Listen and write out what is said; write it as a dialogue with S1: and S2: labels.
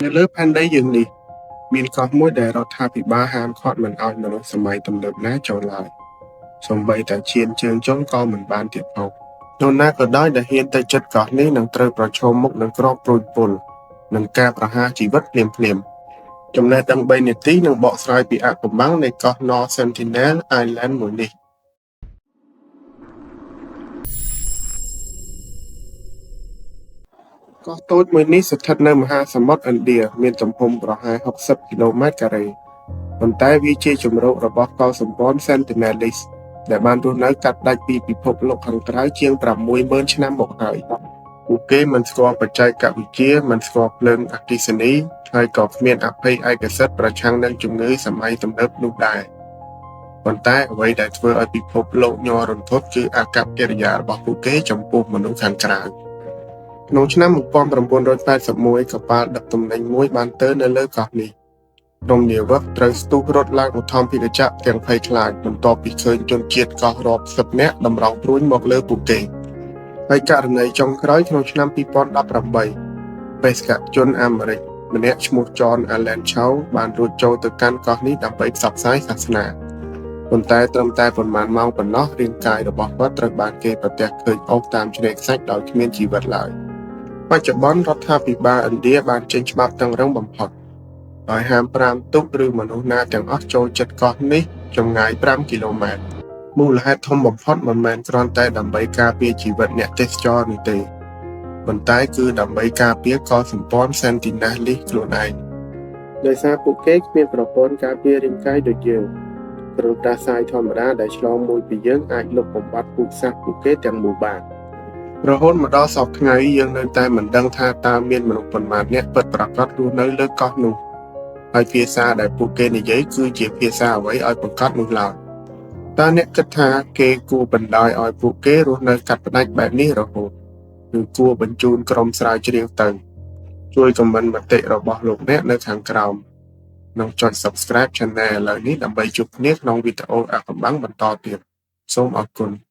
S1: នៅលើផែនដីយើងនេះ មានកោះមួយដែលរដ្ឋាភិបាលហាមឃាត់មិនឱ្យមនុស្សសម័យទំនើបណាចូលឡើយ សូម្បីតែឈានជើងចូលក៏មិនបានទៀតផង នរណាក៏ដោយដែលហ៊ានទៅជិតកោះនេះនឹងត្រូវប្រឈមមុខនឹងគ្រាប់ព្រួញពុល និងការប្រហារជីវិតភ្លាមៗ ចំណេះដឹងបីនាទីនឹងបកស្រាយពីអាថ៌កំបាំងនៃកោះ North Sentinel Island មួយនេះ។ កោះតូចមួយនេះស្ថិតនៅមហាសមុទ្រឥណ្ឌា មានទំហំប្រហែល ៦០ គីឡូម៉ែត្រការ៉េ ប៉ុន្តែវាជាជម្រករបស់កុលសម្ព័ន្ធ Sentinelese ដែលបានរស់នៅកាត់ផ្តាច់ពីពិភពលោកខាងក្រៅជាង ៦ ម៉ឺនឆ្នាំមកហើយ។ ពួកគេមិនស្គាល់បច្ចេកវិទ្យា មិនស្គាល់ភ្លើងអគ្គិសនី ហើយក៏គ្មានអភ័យឯកសិទ្ធិប្រឆាំងនឹងជំងឺសម័យទំនើបនោះដែរ ប៉ុន្តែអ្វីដែលធ្វើឲ្យពិភពលោកញ័ររន្ធត់គឺអាកប្បកិរិយារបស់ពួកគេចំពោះមនុស្សខាងក្រៅ។ ក្នុងឆ្នាំ 1981 កប៉ាល់ដឹកទំនិញមួយបានទើរនៅលើកោះនេះ ក្រុមនាវិកត្រូវស្ទុះរត់ឡើងឧទ្ធម្ភាគចក្រទាំងភ័យខ្លាច បន្ទាប់ពីឃើញជនជាតិកោះរាប់សិបនាក់តម្រង់ព្រួញមកលើពួកគេ ហើយករណីចុងក្រោយក្នុងឆ្នាំ 2018 បេសកជនអាមេរិកម្នាក់ឈ្មោះ John Allen Chau បានរួចចូលទៅកាន់កោះនេះដើម្បីផ្សព្វផ្សាយសាសនា ប៉ុន្តែត្រឹមតែប៉ុន្មានម៉ោងប៉ុណ្ណោះរាងកាយរបស់គាត់ត្រូវបានគេប្រទះឃើញអូសតាមឆ្នេរខ្សាច់ដោយគ្មានជីវិតឡើយ។ បច្ចុប្បន្នរដ្ឋាភិបាលឥណ្ឌាបានចេញច្បាប់តឹងរ៉ឹងបំផុត ដោយហាមប្រាមទូកឬមនុស្សណាទាំងអស់ចូលជិតកោះនេះចម្ងាយ ៥ គីឡូម៉ែត្រ។ មូលហេតុធំបំផុតមិនមែនគ្រាន់តែដើម្បីការពារជីវិតអ្នកទេសចរនោះទេ ប៉ុន្តែគឺដើម្បីការពារកុលសម្ព័ន្ធ Sentinelese ខ្លួនឯង ដោយសារពួកគេគ្មានប្រព័ន្ធការពាររាងកាយដូចយើង គ្រុនផ្តាសាយធម្មតាដែលឆ្លងមួយពីយើងអាចលុបបំបាត់ពូជសាសន៍ពួកគេទាំងមូលបាន។ រហូតមកដល់សព្វថ្ងៃយើងនៅតែមិនដឹងថាតើមានមនុស្សប៉ុន្មាននាក់ពិតប្រាកដរស់នៅលើកោះនោះ ហើយភាសាដែលពួកគេនិយាយគឺជាភាសាអ្វីឲ្យប្រាកដនោះឡើយ។ តើអ្នកគិតថាគេគួរបណ្ដោយឲ្យពួកគេរស់នៅកាត់ផ្តាច់បែបនេះរហូត ឬគួរបញ្ជូនក្រុមស្រាវជ្រាវទៅ? ជួយខមមិនមតិរបស់លោកអ្នកនៅខាងក្រោម និងចុច Subscribe Channel ឥឡូវនេះដើម្បីជួបគ្នាក្នុងវីដេអូអាថ៌កំបាំងបន្តទៀត។ សូមអរគុណ។